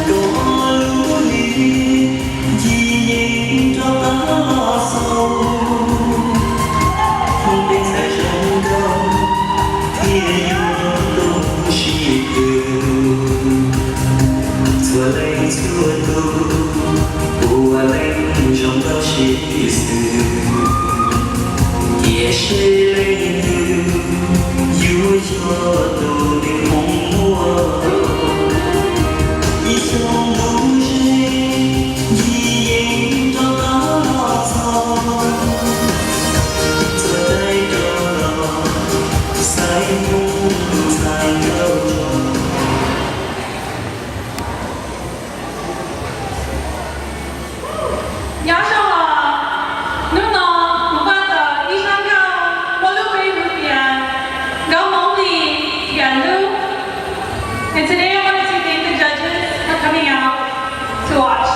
Koj lub hli ncig yees rov qab los xaus, tus neeg ntxhais zoo nkauj thiaj yuav tu siab kawg. Txhua leej txhua tus puav leej zoo nkauj siab xwb, tiam sis leej twg yuav yog tus neeg hmoov muaj. Ib xyoos ntuj ze, ncig yees rov qab los txog, txhua daim rov los xaiv mus tus ntxhais nkauj zoo. Nyob zoo os, hnub no kuv npaj tau ib zaj nkauj muaj lub npe hu tias Nkauj Hmoob Lis Npias Hlub. And today I wanted to thank the judges for coming out to watch.